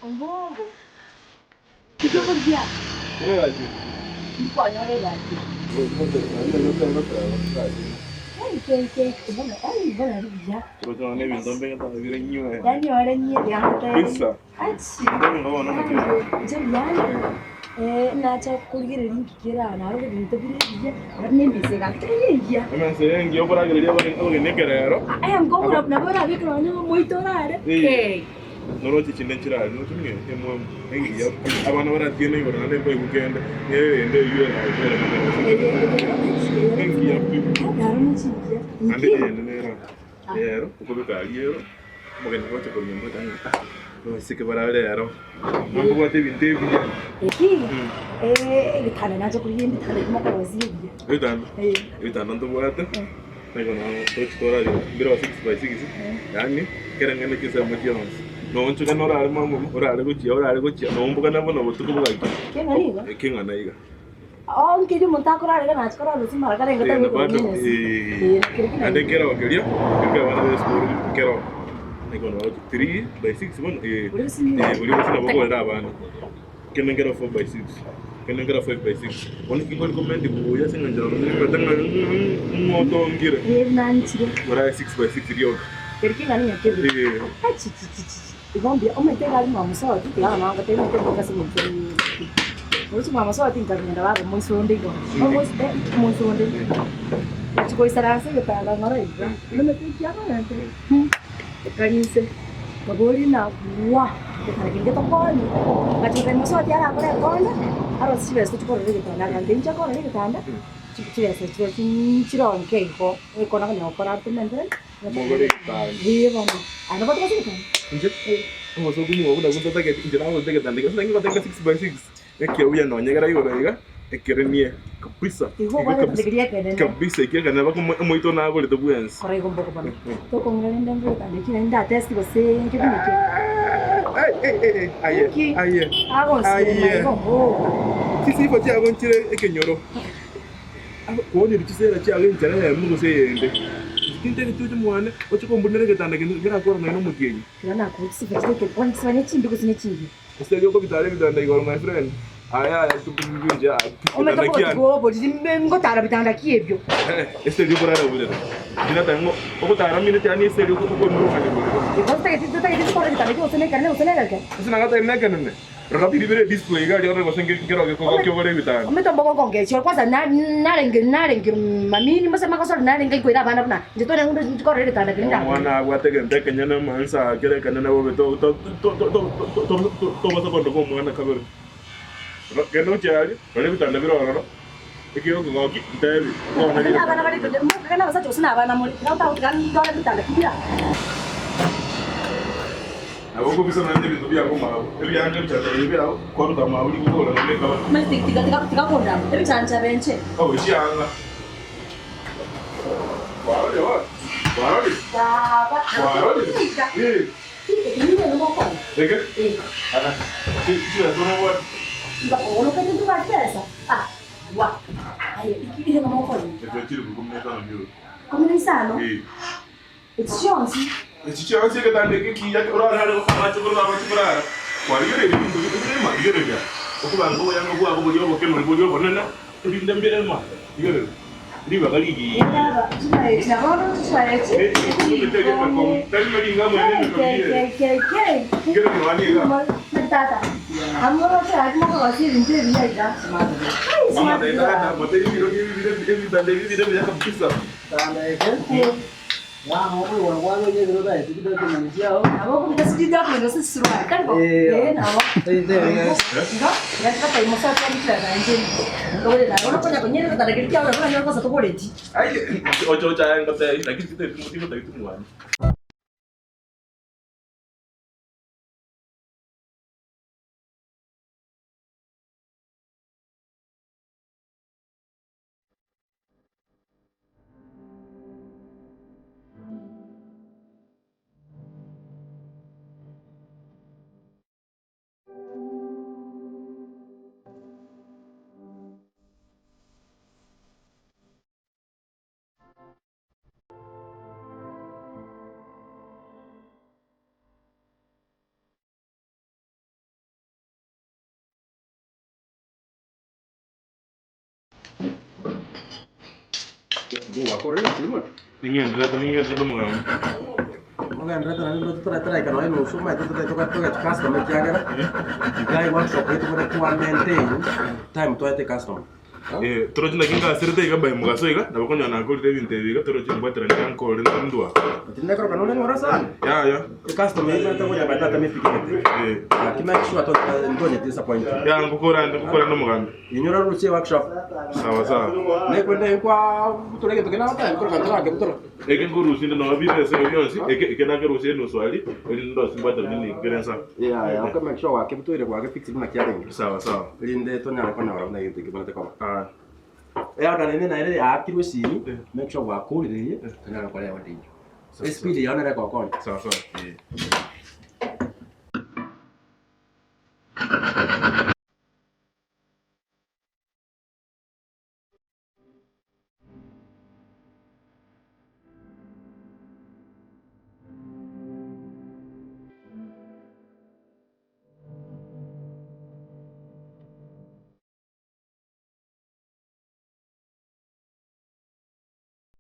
Ombombo. Tikoborigia. Tikwanyora egasi. Yaani ore nyie Inche mbuya ande, nacha korigereria inki kere aa narora ebinto bire ebiya, naende na emesa egakera engiya. Emesa eye engiya okoragereria abageni ekerero. Aya nkobura nabo orabeke nonye omoito orare. Noroche chinde nchirare, noroche ng'a emwamu engiya pi, abana baratiene igoro naende mbaigwe kende, nerende eywo erabe engiya pi. Naende eyende nero ero okobeka aria ero, omogeni agocha korwa nyomba oteba ng'a ah, abaiseke barare ero, mbabwate ebinto ebiya. Ebitanda nacha korigia ebitanda ebi mokorosia ebiya. Ebitanda? Ebitanda ntobwate. Nigo nabo tochi torarire mbire o 6 by 6 yaani kereng'ana chinsemo chionsi. Noonchokana orare mang'u orare gochia orare gochia noombokana buna obotuko bogaki. Keng'ana iga? Eh, keng'ana iga. Oo nkeria omonto akorara iga nachi korara gose mara kare Eh, tari na goikora bado nyasi. eh, Eh, kere kina naende ekero keria keria abana ba esukuru kero nigo nabo 3 by 6 bono eh, Boria gose eh, boria gose nabo okorera abana. Kende nkero 4 by 6, kende nkero 5 by 6. Bono ekio nkorecommend buya ase eng'encho nabo nimanyete ng'a ng'o otongire. Eh, nanchire. Orae 6 by 6 rioka. Keri king'ana ng'a kebe. Eh. Achichichichi. Igo mbuya, omanyete iga aria mwamosoeti, tiga abana bagoteba omanyete mboka ase eng'encho oroche mwamosoeti nkagenda baba omoisia onde igoro. Omoisia eh, omoisia onde. Nachia goisaransa egetanda ng'ora iga, omanyete ekiagera Ekari inse, nkaboria ng'a waa, egetanda keria getokonye. Ngachia gotebia mosubati arakore ekonda, arosie chibesa tochie korora egetanda, agantebia inche nkorora egetanda, chi- chibesa chire chiro nke igo, ekona konya gokora tomentere Mogore egetanda. Eeh bono, aye nabo togose egetanda? Inche, omosoku nigo buna ntatageti, inche nagosete egetanda ekia, ase naki ngoteba 6 by 6. Ekia buya nonye kera igoro iga, ekerenie kabisa, Igo igo obwate kabisa, ekeria ekenene. kabisa ekia ekenene mpaka omo- omoito nagorete bwensi. Kora igo mboko bono. Tokong'ira rende ngore getanda eki naende ndatesti gose nkebineke. Ai, ai, ai, ai, aye, Nki? aye, Agonsirema aye. igo mboka. Chisifa chiago nchire ekenyoro, Aba- kwonire chisera chiago enchera eyemo gose eyende. Inche tintageti oche mwane, oche kombunera egetanda kende kerakore nonya na omotienyi. Kera nakoa chisifa chire ekero, bono chisifa ne chimbe gose ne chingiya. Ase erio okobitara ebitanda igoro my friend, aya aya tukubibuja Omanyete kitanda kiane. obotuko oboriri mbe ngotara bitanda ki ebio? Ase erio okorara oborere. Inche nateba ng'a ogotara mineti yaani ase erio okoiruruka borere. Igo totageti totageti tokore getanda ki gose nekenene gose negeke. Ase nagatebia nekenene, rora biri bire display iga aria orore gose nkero gekogokia ogore ebitanda. Omanyete ombogo okongechia kwanza narenge narenge mamini mose magosori narenge nkoira abana buna inche tore ng'undo nkorora egetanda keria ndakore. Omwana abwate egento ekenyene amansa kere ekenene bobe to to tobasa kondoka omwana kabere. Genda gochia aria, rora ebitanda bire ororo, ekiagera okogokia ntebi, bono Onye abana bare mokagenda abasacha gose nabana more, tiga otagotiga ndore ebitanda ki bire aa. Nabo okobisa naende ebinto biabo mabo, ebianga ebichancha biria biao, kwaruta mabo riko kogora naende ekabati. Omanyete tiga tiga tiga kondama ebichancha benche. Oh, chianga. Kwarorire bono? Kwarorire? Baba, Kwarorire? Eh. Eke? Ah, chibesa nobwate? Echo chilifu kumi na isano bioro. Eh. Echi chionsi egetanda eke ekiya orarare amache korwa amache korara. Kwarigereria ebinto birema, rigereria. Okobanga oboyanga bwabo boria obokenoni boria obonene, ebinto mbirema, rigereria. Ribaga rigiya. Oche oche aye ngotebi lakini tingotageti mwane. Gwakorire kirimo. Ning'enderete ning'enderete omogambi. Ogenderete naende ndoche torataraika nonya enusu omanyete totaete toga togechi customer ekiagera iga eworkshop yaito buna twa maintain time twaete customer. Eh, toroche naki ngasirete iga by mogaso iga, nabo konyora nakorire ebinto ebi iga toroche mbwaterani iga nkore ndwa. But nekero kana ore ng'ora sana, Yaya. ecustomer eyio omanyete gocha by that time efikirete. Eh. Gaki make sure to ntonye disappoint. Ya ngokora nde ngokora nde omogambi. Inyora roche eworkshop. Sawa sawa. Nekwende nkwa butora egento kende nagotebia kore kanto nakebutora. Eke nkorusia inde nonya bibesa ebi bionsi, eke eke nakerusia enusu aria, erinde ndosie mbwateranie ninki kere nsa. Yaya, okay make sure gwakebutoire gwakefix buna kiarenge. Sawa sawa. Erinde tonyare konyora buna egento ekio kebwenerete koba. Aya. Eorder rende naende yaakirwe esimi, make sure gwakorirerie, tonyare gokora eorder eyio. Espeed eyio nere egokonya. Sawa sawa. Eh.